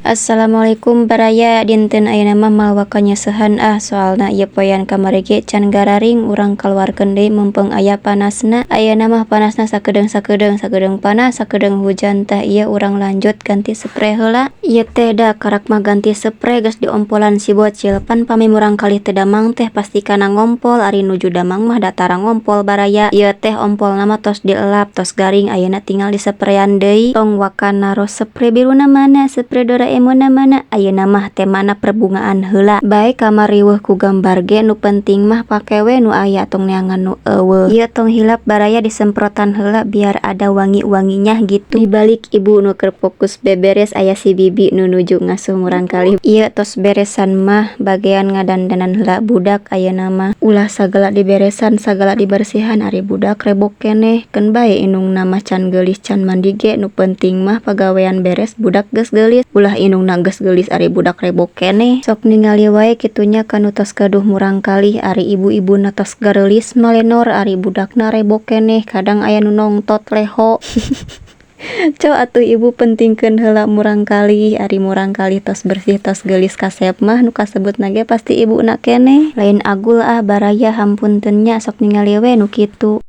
Assalamualaikum, baraya. Dinten ayeuna mah moal waka nyeuseuhan ah, soalna ieu poean kamari ge can gararing. Urang kaluarkeun deui mumpung aya panasna. Ayeuna mah panasna sakedeung-sakedeung, sakedeung panas, sakedeung hujan. Tah, ieu urang lanjut ganti sepre heula. Ieu teh da karak mah ganti sepre geus diompolan si bocil. Pan pami murangkalih teu damang teh pasti kana ngompol, ari nuju damang mah da tara ngompol, baraya. Ieu teh ompolna mah tos dielap, tos garing, ayeuna tinggal diseprean deui. Tong waka naros sepre biruna mana, sepre Doraemonna mana. Ayeuna mah temana perbungaan heula. Bae kamar riweuh ku gambar ge, nu penting mah pake we nu aya, tong neangan nu euweuh. Ieu tong hilap, baraya, disemprotan heula biar ada wangi-wanginya gitu. Dibalik ibu nu keur fokus beberes aya si bibi nu nuju ngasuh murangkalih. Ieu tos beresan mah bagean ngadandanan heula budak ayeuna mah. Ulah sagala diberesan, sagala dibersihan, ari budak rebok keneh. Keun bae indungna mah can geulis, can mandi ge, nu penting mah pagawean beres, budak geus geulis. Ulah indungna geus geulis, ari budak rebok keneh. Sok ningali wae kitu nya ka nu tos gaduh murangkalih, ari ibu-ibuna tos gareulis malenor, ari budakna rebok keneh, kadang aya nu nongtot leho. Co atuh, Ibu, pentingkeun heula murangkalih. Ari murangkalih tos bersih, tos geulis, kasep mah nu kasebutna ge pasti ibuna keneh. Lain agul ah, baraya, hampunten nya, sok ningali we nu kitu.